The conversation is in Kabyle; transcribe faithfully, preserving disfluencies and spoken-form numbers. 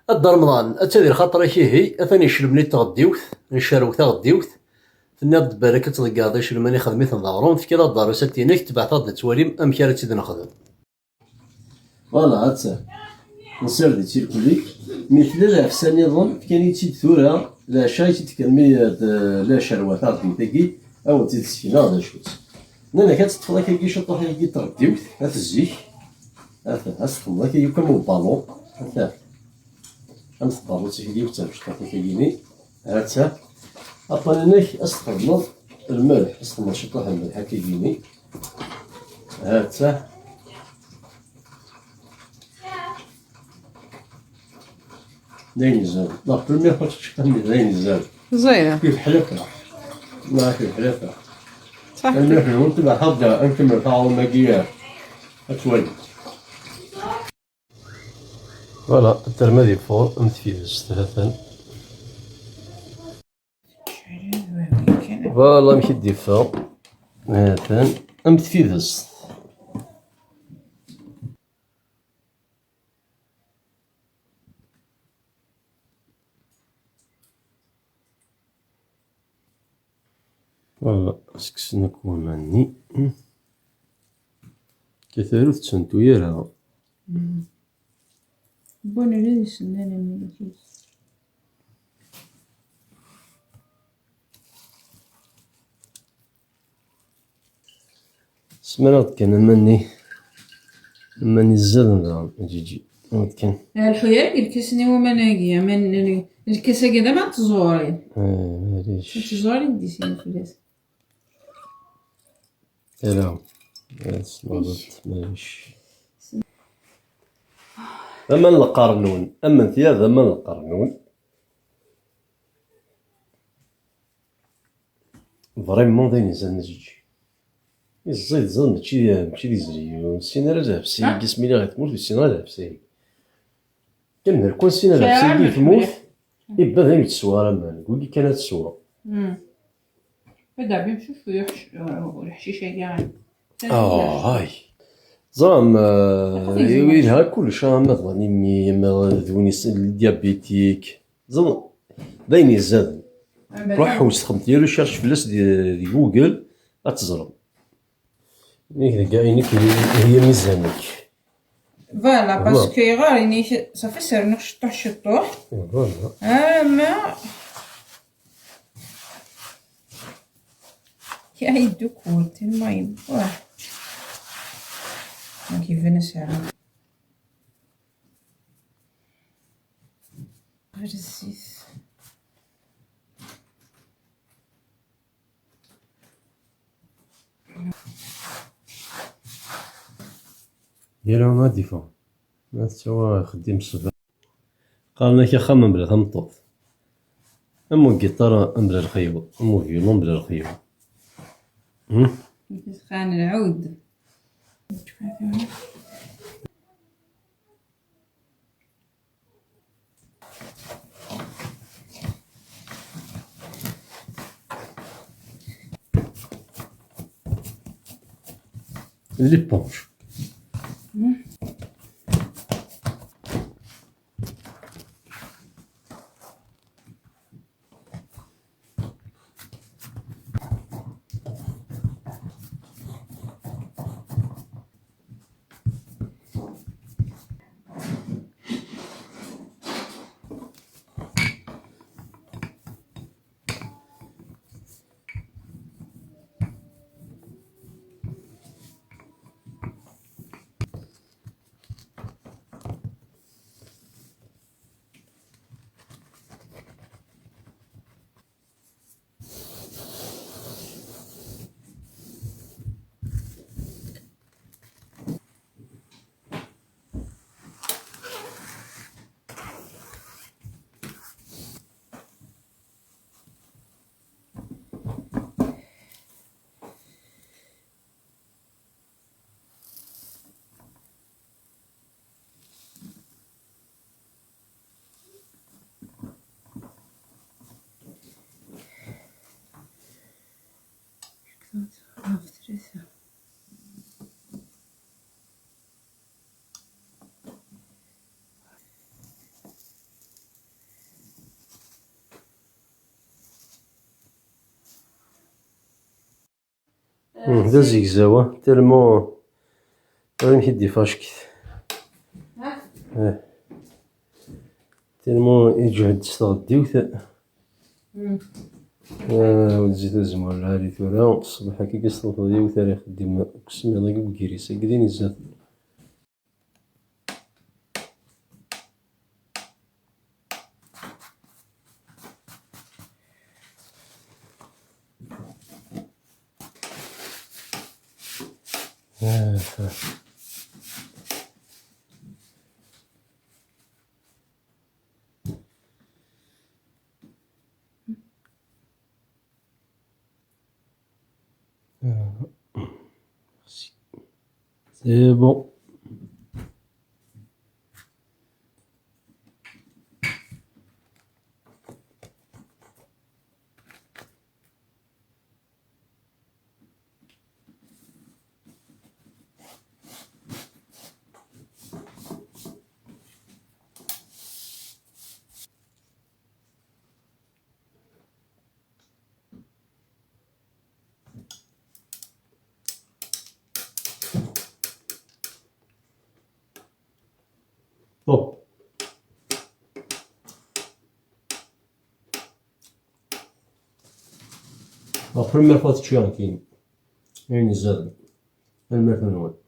A Dda Remḍan, atta di lxaṭer-ik ihi, atan icellem-nni n tɣeddiwt, ncerrew taɣeddiwt. Tenniḍ-d balak ad tḍeggreḍ icelman ixdem-iten d aɣrum, tefkiḍ-aɣ-d ṛṛusat-inek, tebɛet-aɣ-d ad twali amek ara tt-id-nexdem. Voilà, atta. Nsired-itt irkelli. Mi tella lɛefsa nniḍen, fkan-iyi-tt-id tura, leɛca i tt-id-fkan mi d lɛecṛa taɣeddiwt-agi, ad wen-tt-id-ssekneɣ d acu-tt. Nnan-ak ad teṭṭfeḍ akkagi ciṭuḥ akkagi n tɣeddiwt, at zik. Ata, ad s-texdmeḍ akkagi akk am ubalu. Ata. Am tbalutt-ik d yiwet tamecṭuḥt akkagi-ni. Ata. Aṭṭan-inek ad s-txedmeḍ lmelḥ, ad s-txedmeḍ ciṭuḥ n lmelḥ akkagi-ni. Ata. D ayen izaden. La première fois teččeḍ d ayen izaden. Ẓaya. Kif ḥlafa. Ma kif ḥlafa. Saḥ. Almi ḥlun, tebɛeḍ ad nkemmel taɣrum-agi, ad twaliḍ. Voilà, terma di fur, am tfidest, ha-t-an. Voilà amek i d-iffeɣ. Ha-t-an, am tfidest. Voilà, sseksen akk waman-nni. Katarut ur tt-sentu ara. Bon, ula d isennanen. Semraɣ-d kan aman-nni, aman-nni zzaden daɣen, a Ǧiǧi. Awi-d kan. Lḥu ara deg lkas-nni waman-agi, aman, lkas-agi d aman n tẓurin. Eh, maɛlic. D tẓurin i d-isinen fell-as. Ala, ad tesneḍ, maɛlic. D aman n lqern-nwen, aman tiya d aman n lqern-nwen. Vraiment d ayen izan, a Ǧiǧi. Iẓẓi d iẓẓi, mačči, mačči d izri. Ur nessin ara lehbs-agi, asmi lliɣ di tmurt, ur ssineɣ ara lehbs-agi. Kan d nekk ur nessin ara lehbs-agi di tmurt, ibba d ayen ur teswa ara aman. Deg wagi kan ad teswa. Ad d-ɛbim cuf leḥcic-agi. Ah, ay. Teẓram, eh, yelha kullec, ama d wanimi, ama d win is-, diabétique. Ẓer, d ayen izzaden. Ruḥ ḥewset, xedmet les recherches fell-as di, di Google, ad teẓrem. Nek deg ayen i k-, i yimizanek. Voilà, parce que iɣar inek, safi sernuɣ ciṭuḥ ciṭuḥ. Voilà. Ama ya yeddukkul, tellement yewwa. Donc, il venait ça. Ɣer zzit. Yal ayen ad d-iffeɣ. Ma tettawa axeddim ṣṣbeḥ. Qqaren-ak axxam mebla tameṭṭut. Am ugiṭar mebla lxiyuḍ. Am uvyulu mebla lxiyuḍ. Hmm? Xan lɛud. L'éponge. Hmm, d azegzaw, ah, tellement amek i d-ifacket. Ah. Tellement iǧhed s tɣeddiwt. Ah, ur tezzi tazmert lɛali tura, ṣṣbeḥ akka i s-tafeḍ yiwet ara ixeddim deg usemmiḍ-agi n ugris-agi d inizat. C'est bon. Bon. Après, ma fois tu as un une zone. Un mètre.